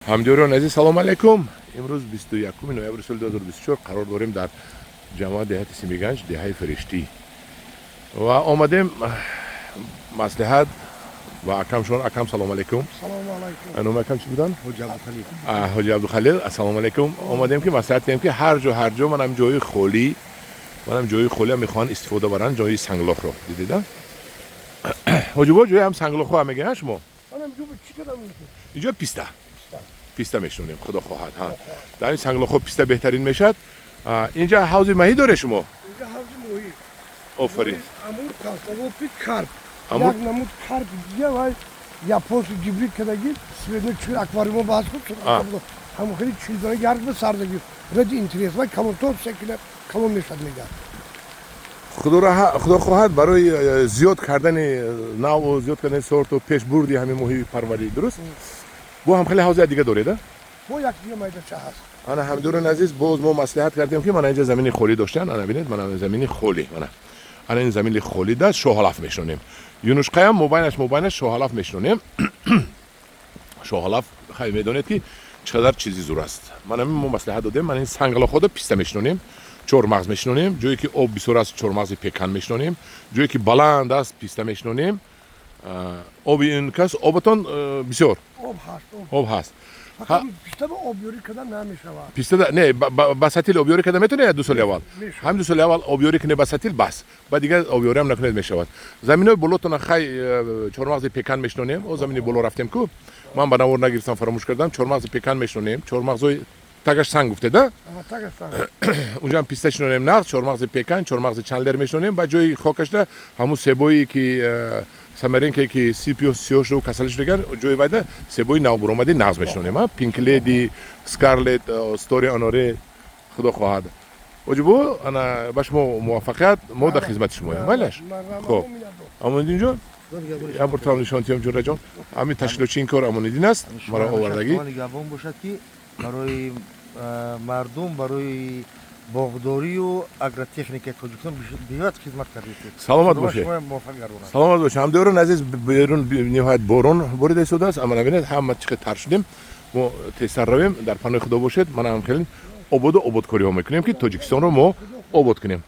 Ҳамдиёрони азиз, салому алайкум. Имрӯз 21 ноябри соли 2024 қарор дорем дар ҷамоат деҳати Симиганҷ, деҳаи Фариштӣ, ва омадем маслиҳат ва акамшон. Акам, салому алайкум. Салому алайкум. Номи акам чӣ будан? Ҳоҷи Абдухалил. Ҳоҷи Абдухалил, ассалому алайкум. Омадем, ки маслиҳат кунем, ки ҳар ҷо, ҳар ҷо манам ҷои холӣ, манам ҷои холӣ мехоҳанд истифода баранд, ҷои санглохро дидида. Ҳоҷибо, ҷои ҳам санглохҳо мегӯянд шумо? Манам ҷо чӣ кардам? Инҷо писта, писта мешунем, худо хоҳад. Ҳа, дар ин санглохҳо писта беҳтарин мешавад. Инҷа ҳавзи маҳӣ доре шумо? Инҷа ҳавзи моҳӣ. Офарин. Амур, толстолобый карп. Амур? Як намуд карп дига, вай японский гибрид кадаги, цветной, чун аквариумо баҳс кун. Ҳамон хели 40 дона ярк ба сардаги. Ради интерес вай калон то 3 кило калон мешад, мегӯяд. Худо хоҳад, барои зиёд кардани навъу зиёд кардани сорту пешбурди ҳамин моҳипарварӣ, дуруст. Бо ҳам хеле ҳавзи дига доред, а? Бо як дига майдача ҳаст. Ана, ҳамдиёрони азиз, боз мо маслиҳат кардем, ки мана инҷа замини холӣ доштан. Ана бинед, мана замини холӣ, мана ана ин замини холӣ даст шоҳалаф мешонем, юнушқаям мобайнаш, мобайнаш шоҳалаф мешонем. Шоҳалаф, хай, медонед, ки чӣ қадар чизи зур аст. Ман ҳамин мо маслиҳат додем, мана ин санглохода писта мешинонем, чормағз мешинонем, ҷое ки об бисёр аст, чормағзи пекан мешинонем, ҷое ки баланд аст, писта мешинонем. Оби ин кас оботон бисёр? Об ҳаст, об. Об ҳаст. Фақат писта ба обёрӣ кардан намешавад. Писта не, ба сатил обёрӣ карда метавонед 2 соли аввал. Мешавад. Ҳамин 2 соли аввал обёрӣ кунед ба сатил, бас, ба дигар обёриам накунед, мешавад. Заминои болотона, хай, чормағзи пекан мешинонем. О, замини боло рафтем ку, ман ба навор нагирифтам, фаромӯш кардам. Чормағзи пекан мешинонем, чормағзои тагаш санг гуфтеда. Тагаш санг. Унҷаам писта шинонем нағз, чормағзи пекан, чормағзи чандлер мешинонем. Ба ҷои хокашда ҳамун себое ки самаренке ки сипиё сиёҳ шуд, касалӣ шудаган, ҷои вайда себои навбуромади нағз мешинонем, а Пинк Леди, Скарлет, Стори Оноре. Худо хоҳад, оҷибо, ана ба шумо муваффақият, мо дар хизмати шумоем, майлаш. Хоб, Амониддинҷон, як бор туам нишон тиём. Ҷураҷон, ҳамин ташкилотчи ин кор Амониддин аст, маро овардагӣ. Нигаҳбон бошад, ки барои мардум, барои боғдорию агротехникаи Тоҷикистон беҳад хизмат кардед. Саломат бошед. Муваффақ гардонад. Саломат бошед. Ҳамдиёрон азиз, берун ниҳоят борон борида истодааст, аммо набинед, ҳама чӣ қадр тар шудем. Мо тезтар равем. Дар паноҳи Худо бошед. Мана ҳам хеле ободу ободкориҳо мекунем, ки Тоҷикистонро мо обод кунем.